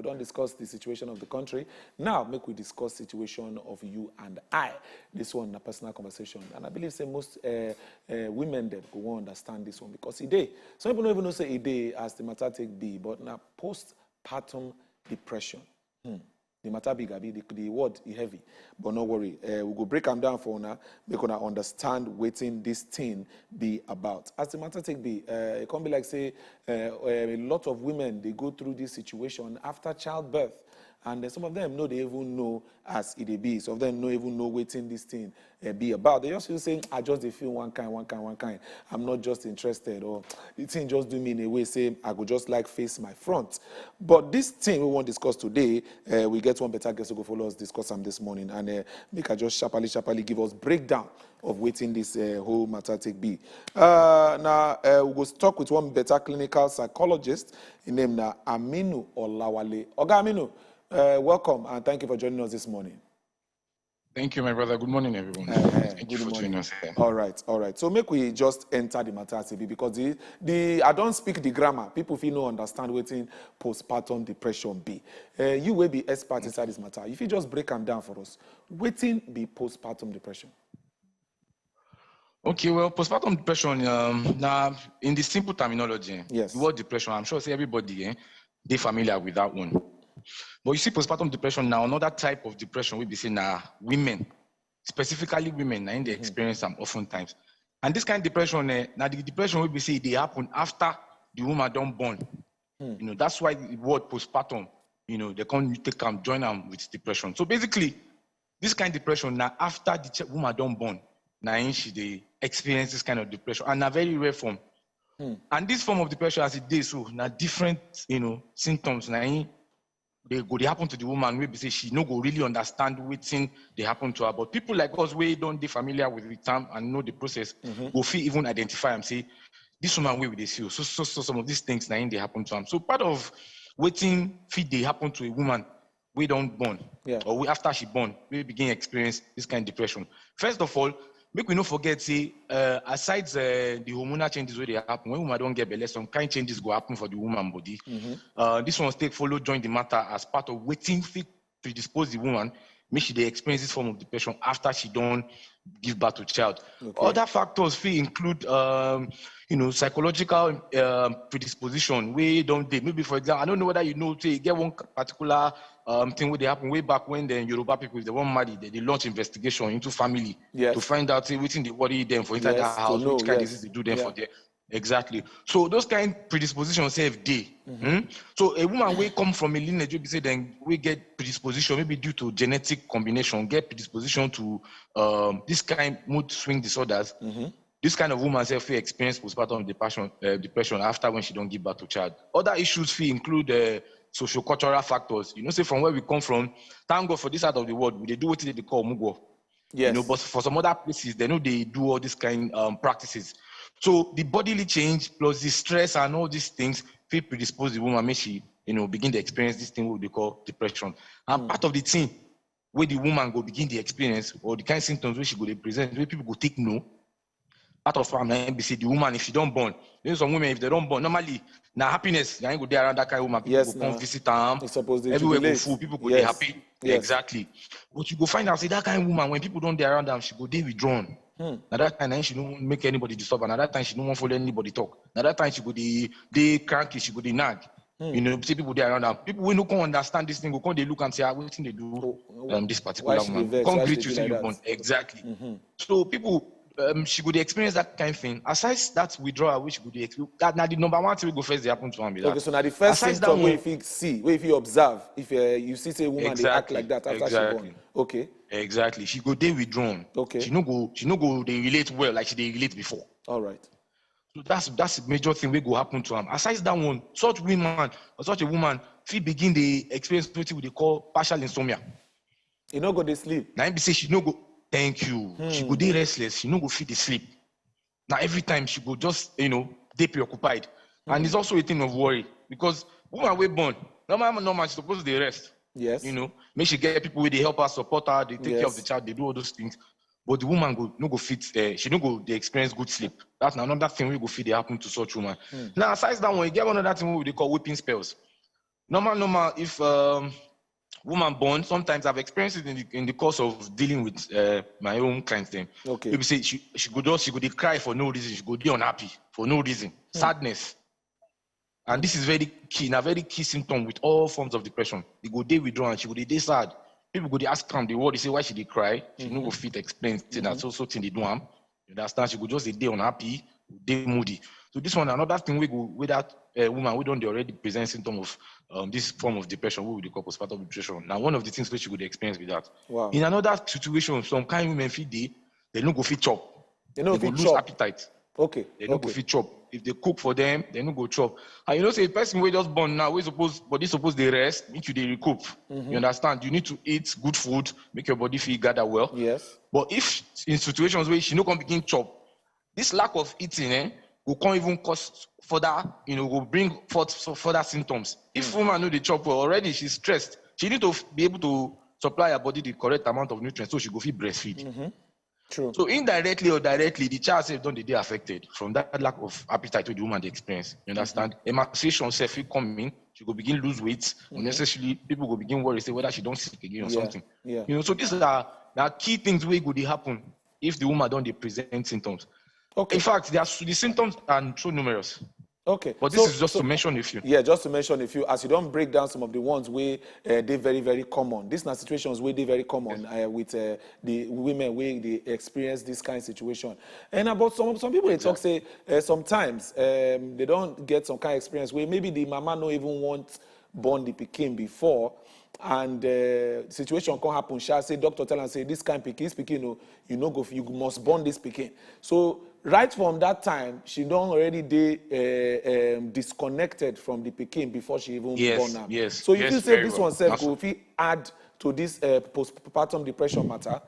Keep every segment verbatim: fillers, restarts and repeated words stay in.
We don discuss the situation of the country. Now, make we discuss situation of you and I. This one na personal conversation. And I believe say most uh, uh, women dem go wan understand this one because e dey. Some people no even know say e dey as the matter take be, but na postpartum depression. Hmm. The matter big, abi the, the word e heavy. But no worry, uh, we go break am down for una, make una understand wetin this thing be about. As the matter take be, uh, e come be like say uh, a lot of women dey go through this situation after childbirth, and uh, some of them no dey even know as e dey be. Some of them no even know wetin this thing uh, be about. They just feel say, "I just dey feel one kind, one kind, one kind. I'm not just interested," or the thing just do me in a way say I go just like face my front. But this thing we wan discuss today, uh, we get one better guest who go follow us discuss am this morning, and uh, make I just sharply, sharply give us breakdown of wetin this uh, whole matter take be. Uh, now uh, we go talk with one better clinical psychologist. His name na Aminu Olawale. Oga Aminu, uh, welcome and thank you for joining us this morning. Thank you, my brother. Good morning, everyone. Uh, Thank you for joining us. All right, all right. So make we just enter the matter as e be because the, the I don't speak the grammar. People feel no understand wetin postpartum depression be. Uh, you will be expert inside this matter. If you just break am down for us, wetin be postpartum depression? Okay, well, postpartum depression, um, now in the simple terminology, yes, the word depression, I'm sure say everybody eh, they familiar with that one. But you see, postpartum depression now another type of depression we be say now women, specifically women, now in the mm-hmm. experience them oftentimes. And this kind of depression, eh, now the depression we be say they happen after the woman don't born. Hmm. You know, that's why the word postpartum, you know, they can't take them, join them with depression. So basically, this kind of depression now after the woman don't born, now she they experience this kind of depression and a very rare form. Hmm. And this form of depression as it is so now different, you know, symptoms now they go they happen to the woman maybe say she no go really understand wetin they happen to her. But people like us we don't be familiar with the term and know the process, mm-hmm. go feel even identify and say this woman we they see so so so some of these things now they happen to them. So part of wetin fit they happen to a woman we don't born yeah. or we after she born we begin experience this kind of depression. First of all, make we no forget say uh, aside uh, the hormonal changes where they happen when woman don't get belle, some kind changes go happen for the woman body. Mm-hmm. Uh, this one take follow join the matter as part of waiting fit predispose the woman make she they experience this form of depression after she don't give birth to child. Okay. Other factors fit include um, you know, psychological um, predisposition where don't they maybe for example I don't know whether you know say you get one particular um, thing where they happen way back when the Yoruba people if they want marry they, they launch investigation into family yes. to find out say wetin dey worry them for inside yes, that house know, which kind yes. disease they do them yeah. for there. Exactly. So those kind predispositions save day. Mm-hmm. Hmm? So a woman will come from a lineage will be say then we get predisposition maybe due to genetic combination get predisposition to um, this kind mood swing disorders. Mm-hmm. This kind of woman self will experience postpartum depression, uh, depression after when she don't give birth to child. Other issues feel include uh, socio-cultural factors. You know, say from where we come from, thank God for this side of the world, we they do what they call mugo. Yes. You know, but for some other places, they know they do all these kind um, practices. So the bodily change plus the stress and all these things, feel predispose the woman, make she, you know, begin to experience this thing what they call depression. And mm. part of the thing where the woman go begin the experience or the kind of symptoms where she go they present, where people go take no, part of am na be say the woman if she don't born, you know some women if they don't born normally na happiness na go dey around that kind of woman people yes, go come visit am everywhere go full people go yes. dey happy yes. Exactly. But you go find out say that kind of woman when people don't dey around am she go dey withdrawn hmm. Na that kind of she don't make anybody disturb her na that time she don't want follow anybody talk na that time she go dey dey cranky she go dey nag Hmm. You know, see people there around them. People we no can understand this thing. We can't they look and say, ah, what thing they do? Oh, um, this particular woman. Come greet you, say you born. Exactly. Mm-hmm. So people, um, she could experience that kind of thing. Aside that withdrawal, which could experience that now the number one thing we go first they happen to her. Okay, so now the first Aside symptom where if you see, where if you observe, if uh, you see say a woman exactly. they act like that after exactly. she born. Okay. Exactly. She go they withdrawn. Okay. She no go, she no go they relate well like she they relate before. All right. So that's that's a major thing wey go happen to am. Aside that one, such women or such a woman fit begin dey experience wetin we dey call partial insomnia. E no go dey sleep. Na im be say she no go thank you. Hmm. She go dey restless. She no go fit dey sleep. Na every time she go just you know dey preoccupied. Hmm. And it's also a thing of worry because woman wey born normal normal she suppose dey rest. Yes. You know, make she get people wey dey help her, support her, dey take yes. care of the child, dey do all those things. But the woman go no go fit uh, she no go dey experience good sleep. That's another thing wey go fit dey happen to such woman. Mm. Now aside that one, you get another thing we dey call whipping spells. Normal, normal. If um, woman born, sometimes I've experienced it in the, in the course of dealing with uh, my own clients. Then Okay. People say she she go just she go dey cry for no reason. She go dey unhappy for no reason. Sadness, and this is very key. Na very key symptom with all forms of depression. They go dey withdrawn. She go dey dey sad. People go dey ask am, dey worry, say why she dey cry. She no go fit explain. Say na so so thing dey do am. You understand? She go just dey dey unhappy, dey moody. So this one, another thing we go with that uh, woman we don't already present symptom of um, this form of depression, we will call postpartum depression. Now, one of the things which you would experience with that. Wow. In another situation, some kind women fit dey, they no go fit chop. They no They go fit lose chop. Appetite. Okay. They no go Okay. fit chop. If they cook for them, they no go chop. And you know, say person wey just born now, we suppose body suppose dey rest, make you dey recoup. Mm-hmm. You understand? You need to eat good food, make your body feel gather well. Yes. But if in situations where she no come begin chop, this lack of eating, eh, will come even cause further, you know, will bring forth so further symptoms. If Hmm. woman no dey chop well already, she's stressed. She need to f- be able to supply her body the correct amount of nutrients so she go fit breastfeed. Mm-hmm. True. So indirectly or directly, the child sef don dey dey affected from that lack of appetite wey the woman dey experience. You understand? Emaciation sef fit come in. She go begin lose weight. Mm-hmm. Unnecessarily, people go begin worry say whether she don sick again or Yeah. Something. Yeah. You know, so these are, are key things wey go dey happen if the woman don dey present symptoms. Okay. In fact, there are, the symptoms are so numerous. Okay. But this So- is just so- to mention a few. Yeah, just to mention a few, as you don break down some of the ones wey uh, dey very very common. These na situations wey dey very common uh, with uh, the women wey dey experience this kind of situation. And about some some people dey talk say uh, sometimes um, they don get some kind of experience where maybe the mama no even want born the pikin before, and uh, situation come happen. Sha say doctor tell am say this kind pikin, this pikin, no, you no go, you must born this pikin. So right from that time, she don already dey uh, um, disconnected from the pikin before she even Yes, born am. Yes, So if yes, you say very this well. One sef That's go fit add to this uh, postpartum depression matter,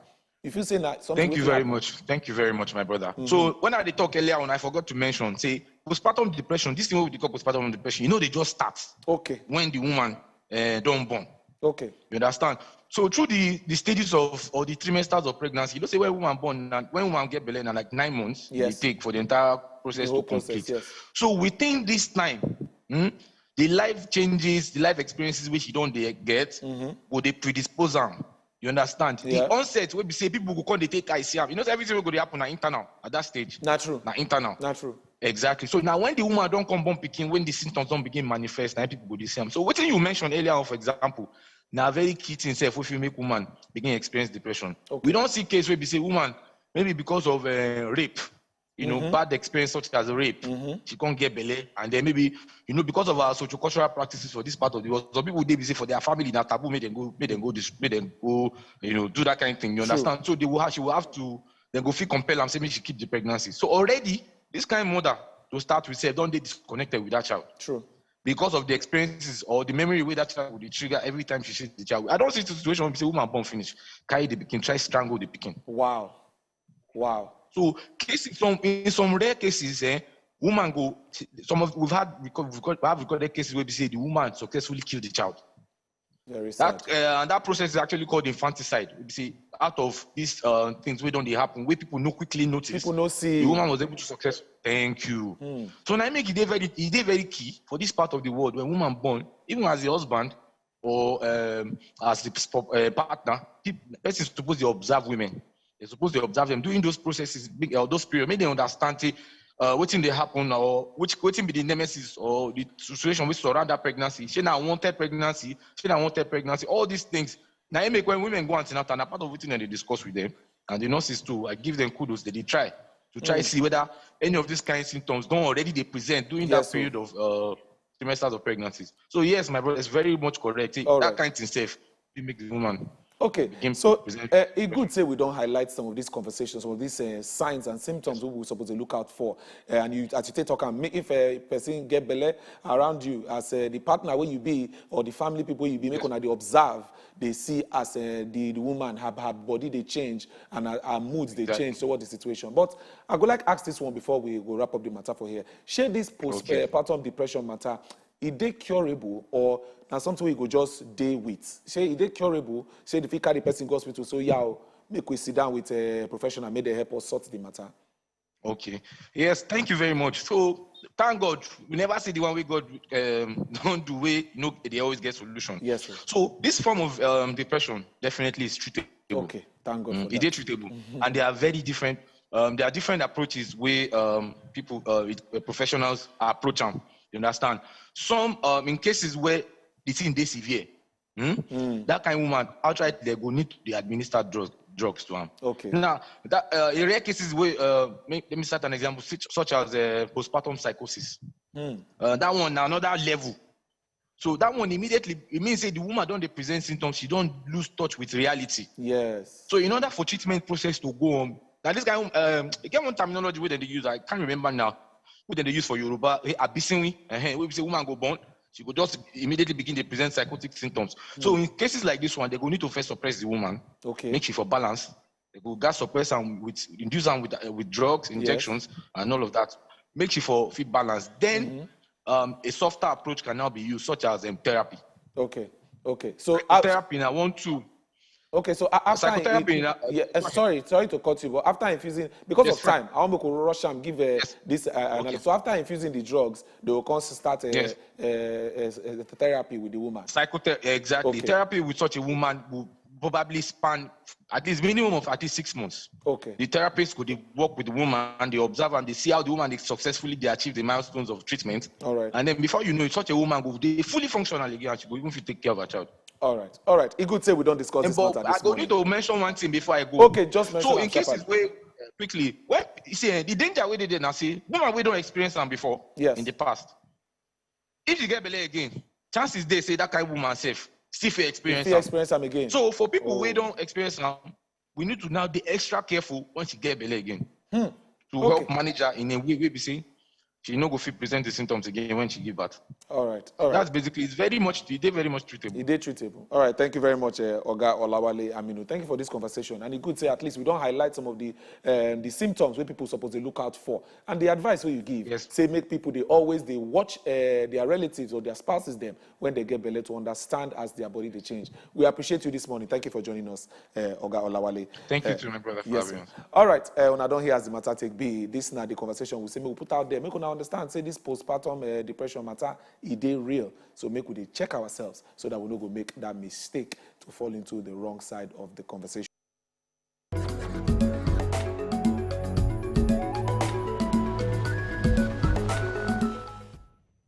if you say na something. Thank you Wetin very happen? Much. Thank you very much, my brother. Mm-hmm. So when I talk earlier on, I forgot to mention, say postpartum depression. This thing we call postpartum depression, you know, they just start. Okay. When the woman uh, don't born. Okay. You understand? So through the, the stages of or the trimesters of pregnancy, you know, say when woman born and when woman get belle, na like nine months Yes. They take for the entire process The whole to complete. Process, yes. So within this time, hmm, the life changes, the life experiences which you don't dey get, Mm-hmm. go they predispose am. You understand? Yeah. The onset will be say people go come they take I C M. You know, everything will go dey happen na internal at that stage. Na true. Na internal. Na true. Exactly. So now when the woman don't come born pikin, when the symptoms don't begin manifest, now people go the same. So what you mentioned earlier on, for example, now very key thing self if you make woman begin experience depression. Okay. We don't see case where we say woman, maybe because of uh, rape, you know, Mm-hmm. Bad experience such as rape, Mm-hmm. she can't get belle, and then maybe, you know, because of our sociocultural practices for this part of the world, some people they be say for their family na taboo, make them go, make them go, this, make them go, you know, do that kind of thing. You True. Understand? So they will have, she will have to, then go feel compelled and say make she keep the pregnancy. So already this kind of mother to start with self don't they disconnected with that child True. Because of the experiences or the memory way that child would trigger every time she sees the child. I don't see the situation where say woman born finish, carry the pikin, try strangle the pikin. Wow. Wow. So cases, some in some rare cases, eh, woman go. Some of we've had record, record, we have recorded cases where we say the woman successfully killed the child. Very sad. That uh, and that process is actually called infanticide. We say out of these uh, things we don't they happen where people no quickly notice. People no see. The woman was able to success. Thank you. Hmm. So now make it dey very, it dey very key for this part of the world when woman born, even as a husband or um, as the sp- uh, partner, peop- person is supposed to observe women. They're supposed to observe them during those processes, big- or those periods, make they understand say, uh, wetin dey happen or which wetin be the nemesis or the situation which surround that pregnancy. She na wanted pregnancy, she na wanted pregnancy, all these things. Now, it make when women go antenatal, na part of wetin dem dey discuss with them, and the nurses too. I give them kudos. They dey try to try see whether any of these kind of symptoms don't already they present during Yes, that sir. Period of uh, trimesters of pregnancies. So yes, my brother is very much correct. Say, All that right. Kind of thing safe, it make the woman. Okay, Begin so present- uh, it good say we don't highlight some of these conversations, some of these uh, signs and symptoms we were supposed to look out for. Uh, and you, as you take talk, and make if a person get belle around you as uh, the partner where you be or the family people you be, make una they observe, they see as uh, the, the woman her, her body they change and her, her moods they Exactly. Change toward the situation. But I go like ask this one before we go wrap up the matter for here. Share this post Okay. Uh, postpartum depression matter. E dey curable or na something we go just dey with? Say e dey curable. Say the fit carry person go hospital. So yeah, o, make we sit down with a professional, make they help us sort the matter. Okay. Yes, thank you very much. So thank God we never see the one wey God um, don do wey you know they always get solution. Yes, sir. So this form of um, depression definitely is treatable. Okay, thank God Mm, for it that. Dey treatable, and there are very different. Um, there are different approaches wey um, people, uh, with, uh, professionals approach am. You understand? Some um, in cases where the thing dey severe, hmm, that kind of woman outright they go need to dey administer drugs drugs to am. Okay. Now that uh, in rare cases wey uh, make, let me start an example such, such as uh, postpartum psychosis. Hmm. Uh, that one na another level. So that one immediately it means say the woman don dey present symptoms, she don lose touch with reality. Yes. So in order for treatment process to go on, now this guy, um, e get one terminology wey dem dey use, I can't remember now, wey dem dey use for Yoruba, hey, abisinwi, uh-huh, wey be say woman go born, she go just immediately begin dey present psychotic symptoms. So in cases like this one, they go need to first suppress the woman, Okay. make she for balance. They go gas suppress am with induce am with uh, with drugs, injections, and all of that. Make she for fit balance. Then um, a softer approach can now be used, such as um, therapy. Okay. Okay. So uh, Therapy na one tool. Okay, so a- after Psychotherapy in- na- yeah, uh, sorry, sorry to cut you, but after infusing, because Yes, of fine. time, I want to rush am give uh, this uh, analysis. Okay. So after infusing the drugs, they will come to start uh, Yes. uh, uh, uh, therapy with the woman. Psychotherapy, exactly. Okay. Therapy with such a woman will probably span at least minimum of at least six months. Okay. The therapist could dey work with the woman and they observe and they see how the woman dey successfully they achieve the milestones of treatment. All right. And then before you know it, such a woman go dey fully functional again and she go even fit take care of her child. All right. All right. It good say we don't discuss this But matter I this go morning. Need to mention one thing before I go. Okay, just mention So am in cases sharply. Where quickly, well, you see, eh, the danger wey dey there now, see, woman wey don experience am before Yes. In the past, if you get belle again, chances dey say that kind woman sef still fit If experience you am. Experience am again. So for people Oh. Wey don experience am, we need to now dey extra careful when she get belle again Hmm. to Okay. Help manage her in a way wey be say she no go fit present the symptoms again when she give birth. All right. All right. That's basically it's very much e dey very much treatable. E dey treatable. All right. Thank you very much, uh, Oga Olawale Aminu. Thank you for this conversation. And it good say at least we don't highlight some of the um, the symptoms where people suppose to look out for and the advice where you give. Yes. Say make people they always they watch uh, their relatives or their spouses them when they get belle to understand as their body they change. We appreciate you this morning. Thank you for joining us, uh, Oga Olawale. Thank you Uh, too, my brother, for Yes. Having us. All right. Uh, una don hear as the matter take be. This na the conversation we say make we put out there. Make una understand say this postpartum uh, depression matter e dey real. So make we dey check ourselves so that we no go make that mistake to fall into the wrong side of the conversation.